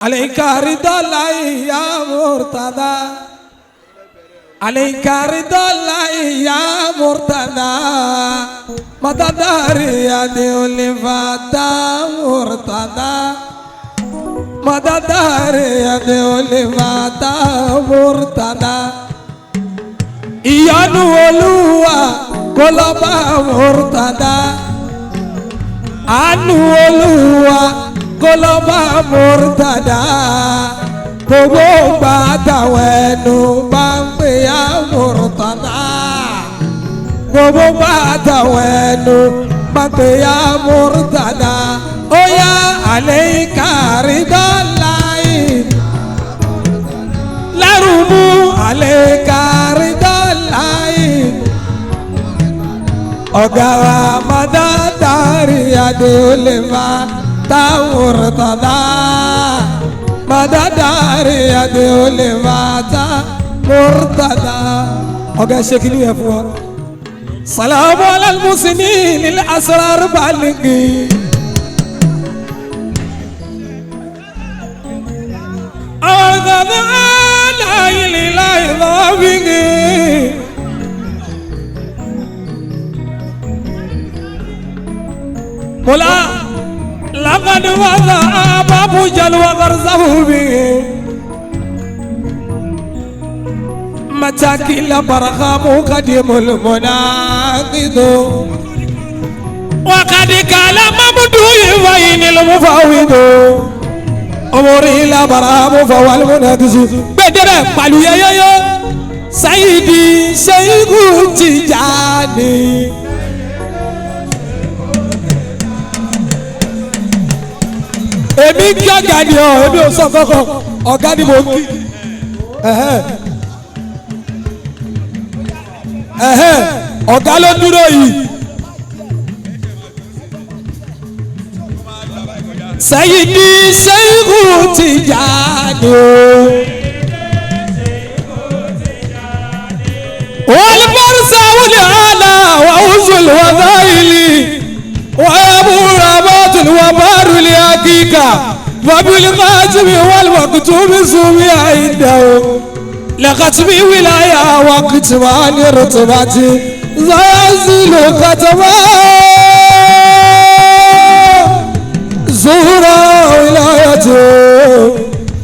عليك رضا الله يا مرتضى عليك رضا الله يا مرتضى مدداري يا دولي فاتا مرتضى مدداري يا دولي فاتا مرتضى ìyọ́nú Olúwa kó lọ bá Murtada àánú Olúwa kó lọ bá Murtada gbogbo gbà táwọn ẹnu bá ń pè á Murtada gbogbo gbà táwọn ẹnu bá ń pè á Murtada ó yá àlẹ́ rídọ́láì lárúmú àlẹ́ rídọ́láì ọ̀gá wa mọ̀dádárì adéolèmá táwọn tàdá mọ̀dádárì adéolèmá táwọn tàdá. Ọ̀gá ṣe kí ni yẹn fún wa. Salamu alal muslimin lil asrar baligi. Àwọn ọ̀gá aláìlí láì lọ́bìngì. مولا لقد وضع باب جل وغرزه به متاكل برخام قديم المناقض وقد قال ممدوح وين المفاوض أموري لا برهام فهو المناقض بدر قالوا يا يا يا سيدي شيخ تجاني èmi kí ọ̀gá ni ọ èmi ò sọ kankan ọ̀gá ni mo ń kí ọ̀gá ló dúró yìí. Sayyidi Sheikhu Tijani o. Wal-farsa wal-ala wa uzul wadhaili. وأبو الوبار الحقيقة وبالقاتم والمكتوب سمي عنده لختم ولاية وكتمان رتبتي زازل ختما زهرة ولايته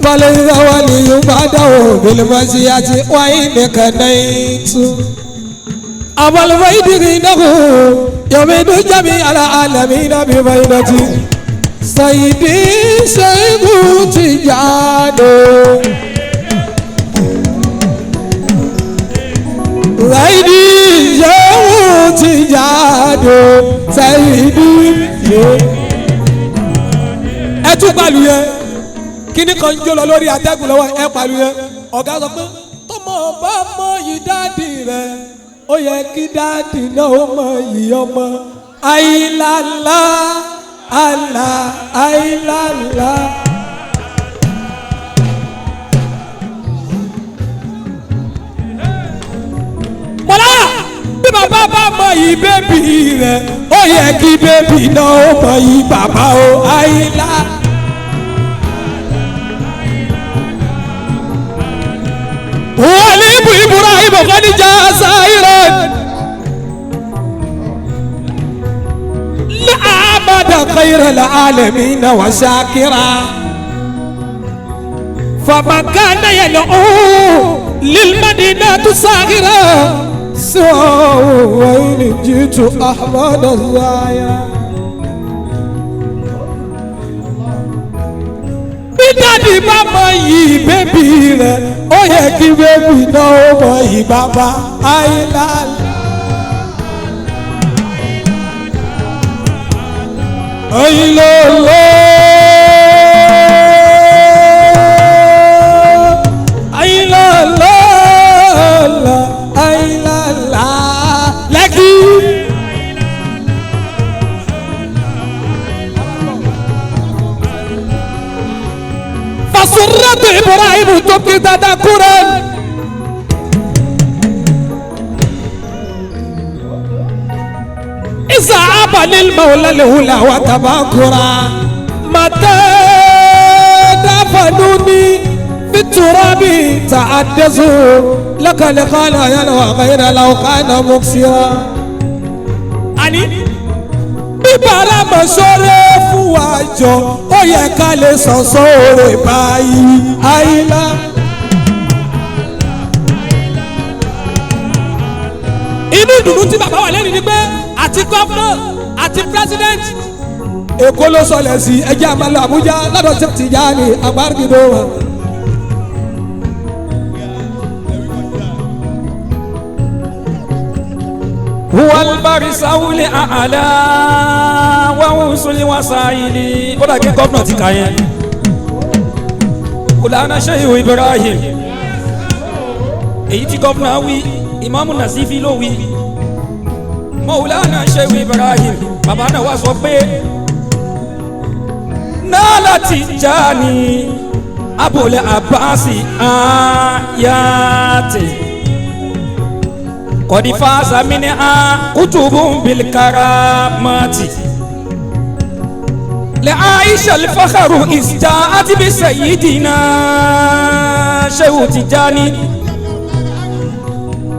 فليس ولي بعده بالمشيئة وإن كنيت أبا الفيد إنه يمد جميع العالمين بفيدتي سيدي شيخ تجاني سيدي شيخ تجاني سيدي. Ẹ tún pàlù yẹn kíní kan ń jó lọ lórí atẹ́gùn lọ́wọ́ ẹ pàlù yẹn ọ̀gá sọ pé tọmọ bá mọ yìí dáàdì rẹ ó yẹ kí dáàdì náà ó mọ yìí ọmọ àìlàlà àlà àìlàlà. Mọ̀lá bí bàbá bá mọ yìí bébì rẹ̀ ó yẹ kí bébì náà ó mọ yìí bàbá o àìlà. Walibu Ibrahim kọ́ni já sáírọ̀ لعبد خير العالمين وشاكرا فمن كان يدعو للمدينة صاغرا سوى وين جئت أحمد الزايا. Bí dáàdì bá mọ yìí bébì rẹ̀ ó yẹ kí bébì náà ó mọ yìí bàbá àìlá. Àìlọ́lọ́ àìlọ́lọ́ àìlọ́lá lẹ́kì. فسرت إبراهيم تبكي تذكرا إذا أبى للمولى الأولى وتبكرا متى دفنوني في التراب تعدسوا لك لقال يا غير لو كان مكسرا. Àní bí barama sọ̀rọ̀ fún wa jọ ó yẹ ká lè sàn sóore báyìí àyílá. Inú ìdùnnú tí bàbá wà lẹ́nu ni pé àti gọ́fúnà àti pírẹ́sídẹ́ǹtì Èkó ló sọlẹ̀ sí ẹjẹ́ àmàlà Àbújá lọ́dọ̀ tí Tìjàní àgbàrúgbìdó wa. هو البارسه الأعلى ووصل الوسائل. Ó dà kí gómìnà ti kà yẹn. Mawlana Shehu Ibrahim. Èyí tí gómìnà wí, Ìmáàmù Nasifi ló wí. Mawlana Shehu Ibrahim. Bàbá náà wá sọ pé Nala Tijani Abul Abbasi ayati. قد فاز منها كتب بالكرامات لعائشة الفخر إذ جاءت بسيدنا شيخ تجاني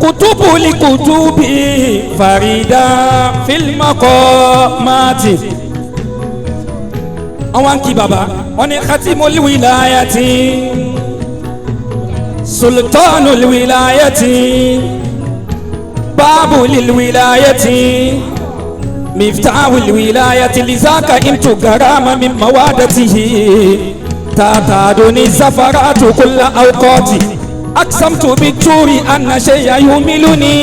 كتب لكتب فريدا في المقامات. Àwọn kí baba wọn ni khatimul wilayati sultanul wilayati باب للولاية مفتاح الولاية لذاك انت غرام من موادته تاتادني الزفرات كل أوقات أقسمت بالجور أن شيء يهملني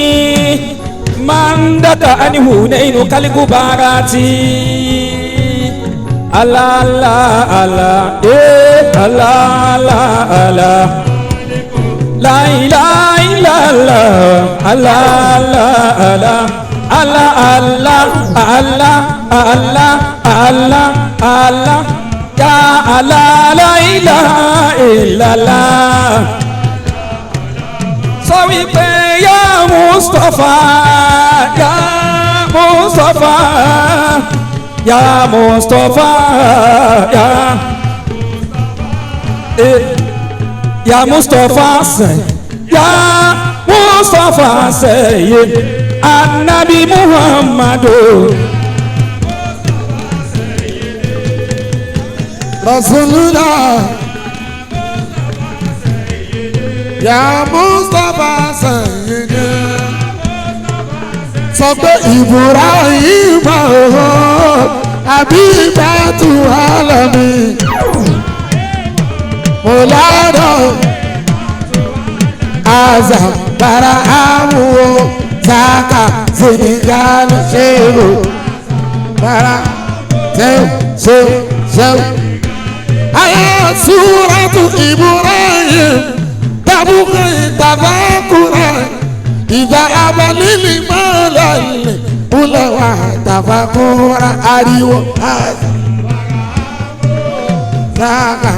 من دك أنه نين كالغبارات. الله الله الله إيه الله الله الله لا إله إلا الله الله الله الله الله الله الله الله الله يا الله لا إله إلا الله. Sọ wípé ya Mustapha ya Mustapha ya Mustapha ya ya Mustapha sẹ ya Mustapha sẹyẹ Anabi Muhammadu. Rasulullah ya Mustapha sẹyẹ sọ pé Ibrahim Abibatu alami mọ̀ládọ̀ aza bara amuwo zaka Senegal ṣewo bara ṣewo ṣewo ṣewo. Aya suratu Ibrahim tabuki tabakura ìgbà abalili mọ́lẹ̀lẹ̀ kúlẹ̀wà tabakura ariwo aza zaka.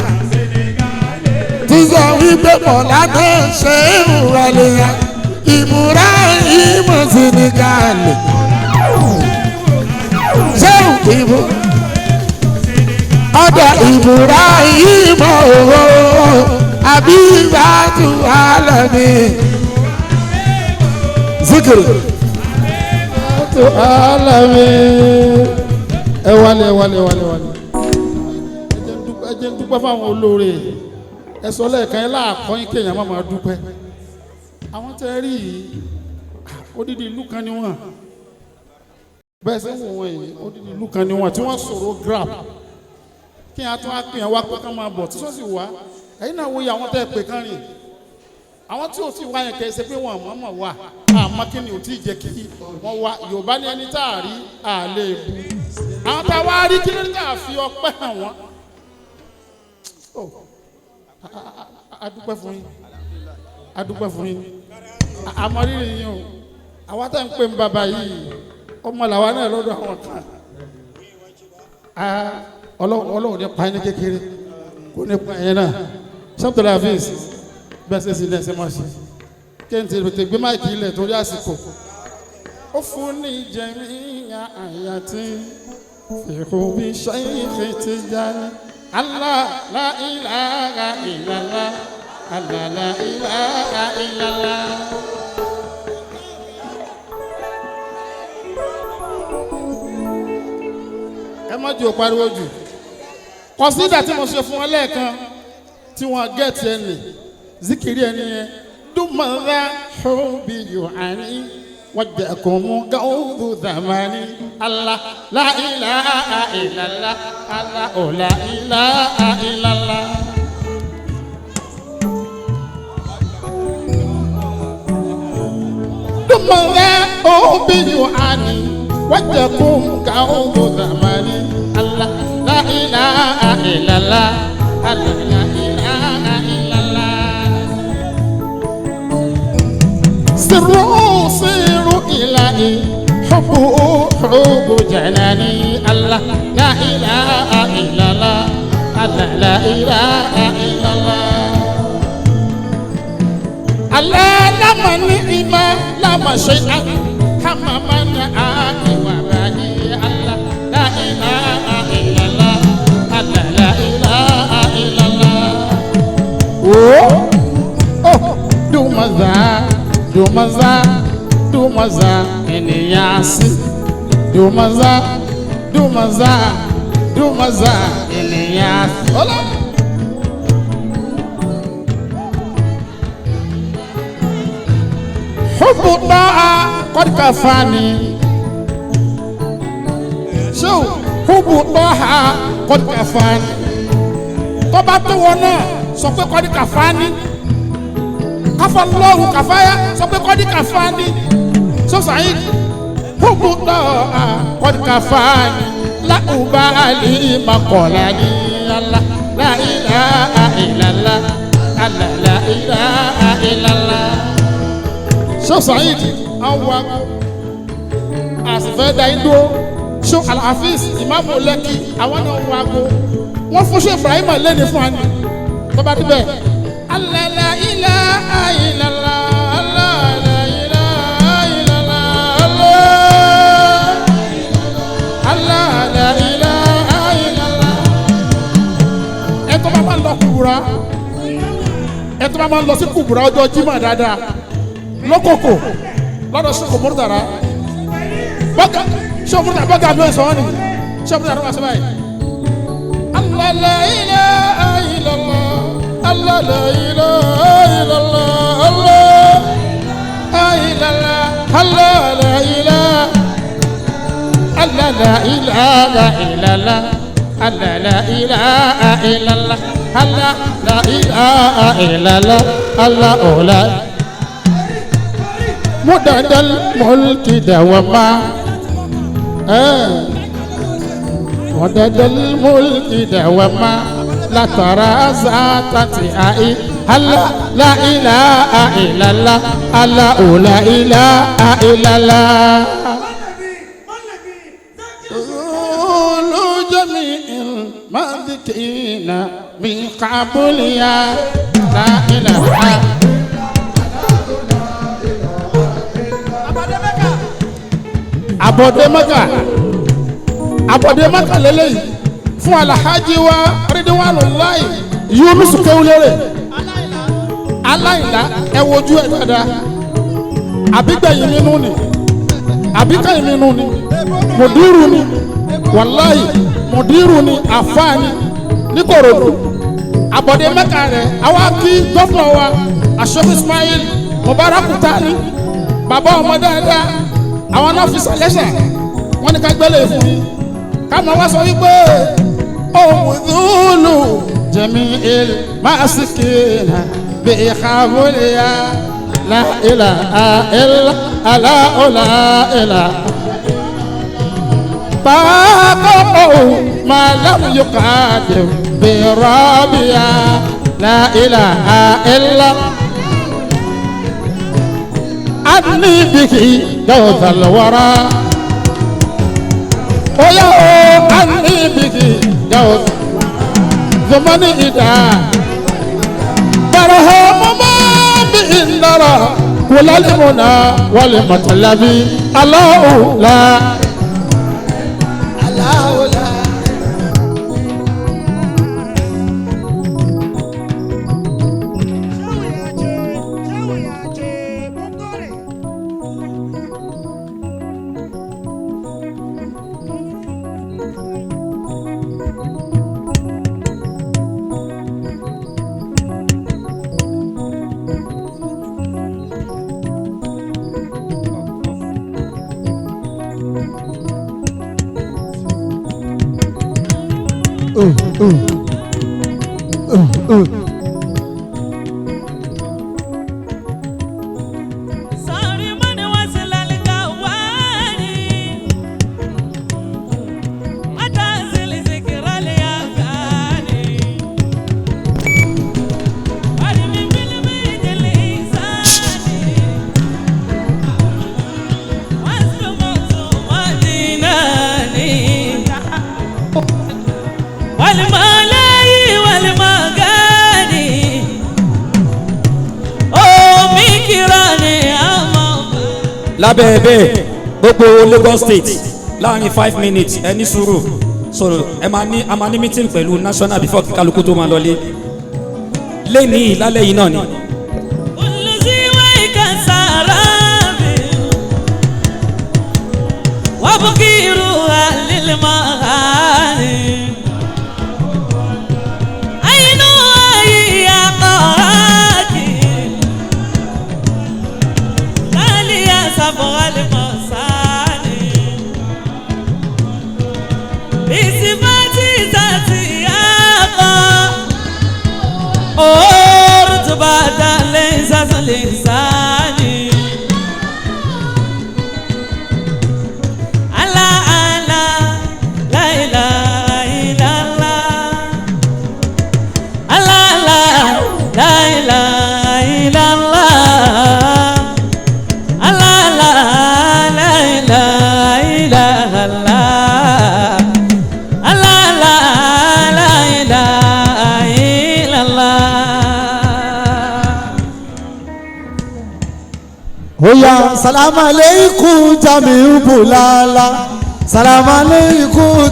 Sísọ wípé mọ̀lá náà ṣe é wàlẹ̀ Ibrahim Senegal ṣé ìbò ọ̀dọ̀ Ibrahim owó Abibatu alami zikiri. Abibatu alami ẹ wálé ẹ wálé ẹ wálé ẹ wálé ẹ jẹ́ n dúpẹ́ fáwọn olóore ẹ sọ lẹ́ẹ̀kan ẹ láàkọ́yìn kéèyàn má máa dúpẹ́. Àwọn tẹ́ rí yìí odidi ìlú kan ni wọ́n bẹ́ẹ̀ sẹ́ wò wọ́n yìí odidi ìlú kan ni wọ́n tí wọ́n sọ̀rọ̀ grab kí á tún á pè yẹn wá pé kán máa bọ̀ tí sọ́sì wá. Ẹ̀yin náà wo iye àwọn tẹ́ pè kán rìn àwọn tí ò tí wá yẹn kẹ́ ẹ ṣe pé wọ́n àmọ́ mọ̀ wá àmọ́ kí ni ò tí ì jẹ́ kí wọ́n wá. Yorùbá ní ẹni tá a rí à lè bu àwọn tá a wá rí kí ló ní tá a fi ọpẹ́ hàn wọ́n. A dúpẹ́ fún yín, a dúpẹ́ fún yín, àmọ́ rírì yín o. Àwa tá ń pè ń bàbá yìí ọmọ làwa náà lọ́dọ̀ àwọn kan. Ọlọ́run ní pa yín ní kékeré kò ní pa yín náà. Sọ́tòlá hafiz bẹ́ẹ̀ ṣe sí ilé ẹsẹ̀ máa ṣe kí n tètè gbé máìkì ilẹ̀ torí àsìkò. Ó fún ní jẹ̀míyà àyàtí fìkú bí ṣẹ́yìn ti jáde. Allah la ilaha illallah. Allah la ilaha illallah. Ẹ má jù ó pariwo jù. Kọ̀sídà tí mo ṣe fún ọ lẹ́ẹ̀kan tí wọ́n gẹ̀ẹ́tì ẹni zikiri ẹni yẹn dùmọ̀lá ṣọ́bì yòhání wàjẹ̀kùnmú gáwùdù zamani Allah la ilaha illallah Allah ò la ilaha illallah. Dùmọ̀lá ṣọ́bì yòhání wàjẹ̀kùnmú gáwùdù zamani Allah la ilaha illallah Allah la ilaha illallah. Sirru siru ilahi hubbu hubbu janani Allah la ilaha illallah Allah la ilaha illallah. Allah lama ni'ima lama shay'an kama man aati wa bani Allah la ilaha illallah Allah la ilaha illallah. Oh oh dumaza dumaza dumaza eniyasi dumaza dumaza dumaza eniyasi. Hola. Hubbu ta'a qad kafani. So hubbu ta'a qad kafani. Tó bá tó wọn náà sọ pé qad kafani. Kafa Allahu kafaya sọ pé qad kafani. So Saheed hubbu ta'a qad kafani. La ubali maqalani Allah la ilaha illallah Allah la ilaha illallah. Ṣé Saheed àwọn ago àsìfẹ́ da yín dúró ṣé Alhafiz ìmáàmù Lẹ́kì àwọn náà wọ ago wọ́n fún ṣé Ibrahim lẹ́ni fún wa ni tó bá rí bẹ́ẹ̀. Allah la ilaha illallah Allah la ilaha illallah Allah la ilaha illallah. Ẹ tó bá máa ń lọ kúbúra ẹ tó bá máa ń lọ sí kúbúra ọjọ́ Jímọ̀ dáadáa lókòkò lọ́dọ̀ sọ́kò mọ́tàrà bọ́gà sọ́kò mọ́tàrà bọ́gà mi ò sọ ọ́ ni sọ́kò mọ́tàrà wà sọ́bàá yìí. Allah la ilaha illallah Allah la ilaha illallah Allah la ilaha Allah la ilaha Allah la ilaha illallah Allah la ilaha illallah Allah la ilaha illallah Allah la. مدد الملك دوما مدد الملك دوما لا ترى ذات أي الله لا إله إلا الله الله لا إله إلا الله. طول جميع المذكرين من قبل يا لا إله. Abọ̀dé Mẹ́kà Abọ̀dé Mẹ́kà lélẹ́yìí fún Alhaji wa Ridwanullahi Yunus Kewulere aláìlá ẹ wojú ẹ dáadáa àbígbẹ̀yìn mi nù ni àbíkẹ́yìn mi nù ni mùdírù ni wàláyì mùdírù ni àfáàní ní Kòròdú Abọ̀dé Mẹ́kà rẹ̀ àwa kí gọ́fúnà wa Ashof Ismail Mubarak Tani bàbá ọmọ dáadáa àwọn náà fi sàlẹ́sà wọ́n ní ká gbélé fún yín ká máa wá sọ wípé òmùdúlù jẹ̀mí il máa sì kéèna bí ìkàwéyà la ilaha illa Allahu la ilaha. Bàbá máa lam yuqadim bí rọ́bìyà la ilaha illa. أني به جوز الورى ويا أني به جوز زمن إذا برهم ما به نرى كل المنى والمطلب الله لا الله لا. والملاي والمغاني أو مكراني أمام Lábẹ́ bẹ́ẹ̀, gbogbo Lagos State, láàrin 5 minutes, ẹ ní sùúrù. So ẹ máa ní, a máa ní meeting pẹ̀lú national before kí kálukú tó máa lọlé lẹ́ni lálẹ́ yìí náà ni. كل سواك سراب وبكيرها للمغاني عين يا قراكي غالية سبغ المصاني بصفاتي ذاتي يا رتبة ليس لساني الله الله لا إله إلا الله الله الله لا إله إلا الله الله الله لا إله إلا الله الله الله لا إله إلا الله. Oya salamu aleikum Jamiu Bulala, salamu aleikum.